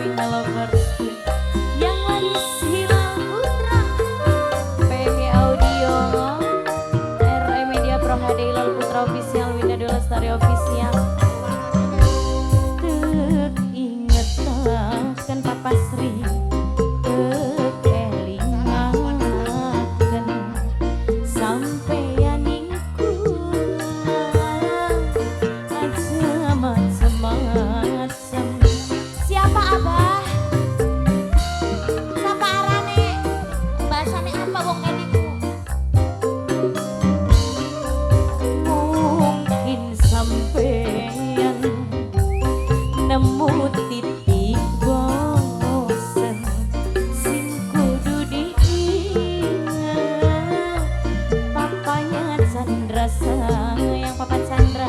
Winda Lovers. Yang manis Hilal Putra, PMI Audio, RE Media Pro HD Hilal Putra Official, Winda Dwi Lestari Official. Tek inget kan Papa Sri, tek elingaken sampeyan ing kula aja macem-macem. Siapa Abah? Sapa arane? Bahasane apa wong ngene iku? Mungkin sampeyan nemu titik bosen sing kudu diingat. Papanya Chandra sayang, Papa Chandra.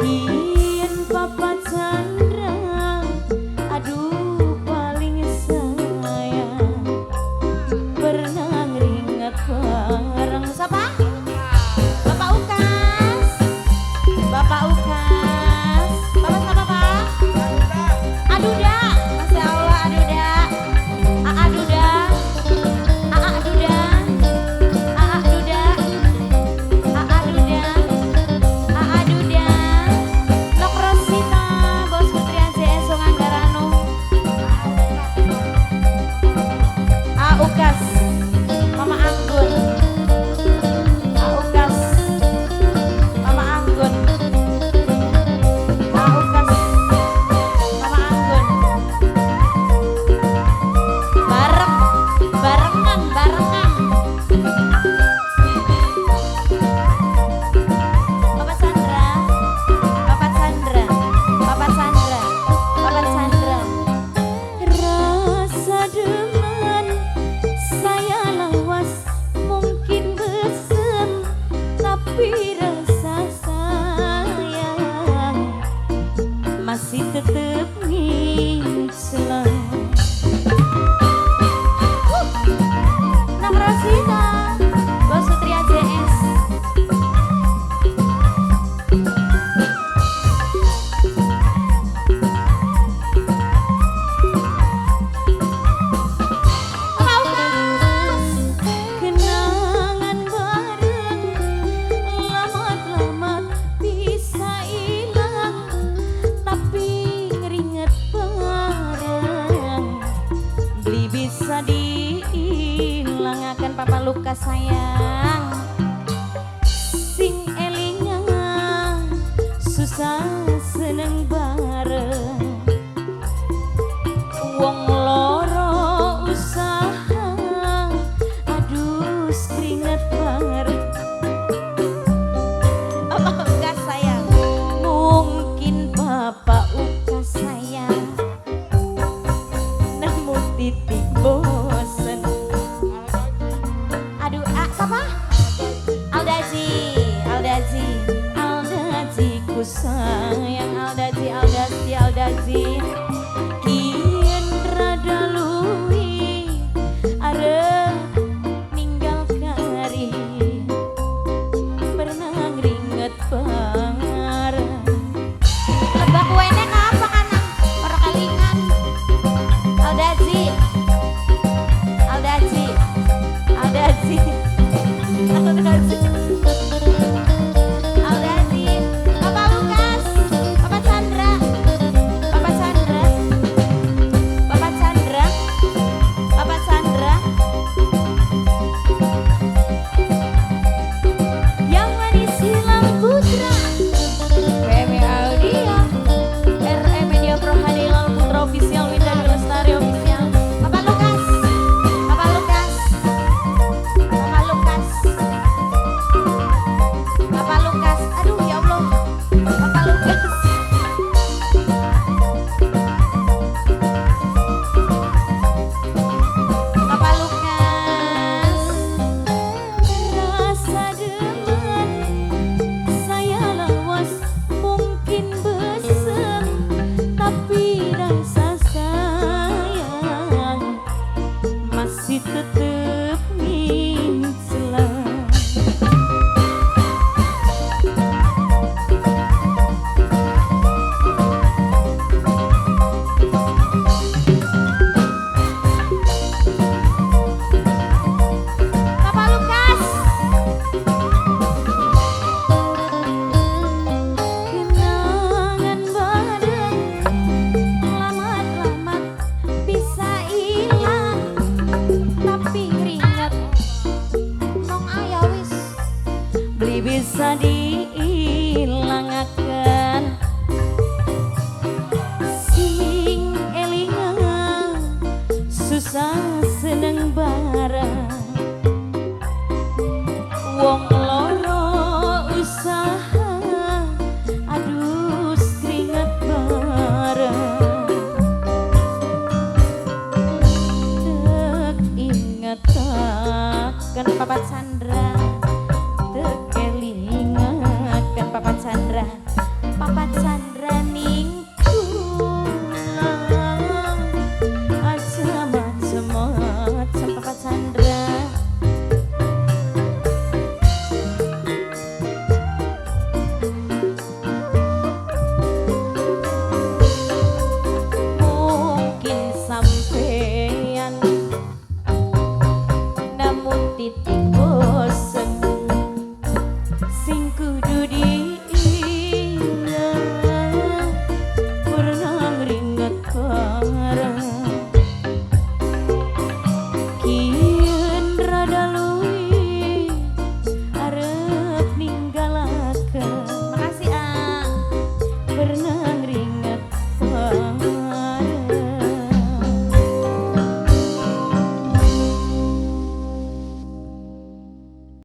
Kian Papa Chandra, aduh paling sayang, pernah ngeringat bareng Siapa? Bapak Ukas. Bapak Ukas. Bapak siapa, Pak? Aduda. Masya Allah, Aduda. Aa Duda. Aa Duda. Aa Duda. Aa Duda. Aa Duda. Nok Rosita, Bos Putri ACS Sunganggarano. A Ukas. Mama Anggun. A Ukas. Mama Anggun. A Ukas. Mama Anggun. Bareng, barengan, barengan. Bapak Chandra, Bapak Chandra, Bapak Chandra, Bapak Chandra. Rasa demen saya lawas mungkin besen, tapi rasa sayang masih tetep nginclang. Nang Rosita, Bos Putri AJS. Bapak Ukas. Kenangan bareng lamat-lamat bisa hilang, tapi ngeringet bareng beli bisa dihilangaken. Papa Lukas sayang, sing elingan susah seneng bareng, wong loro usaha, aduh keringet bareng. Bapak Ukas sayang. Mungkin Bapak Ukas sayang nemu titik bosen. Aduh, ah, siapa? Aldaji, Aldaji. Aldaji ku sayang, Aldaji, Aldaji, Aldaji. Kian Dengan papat sandra.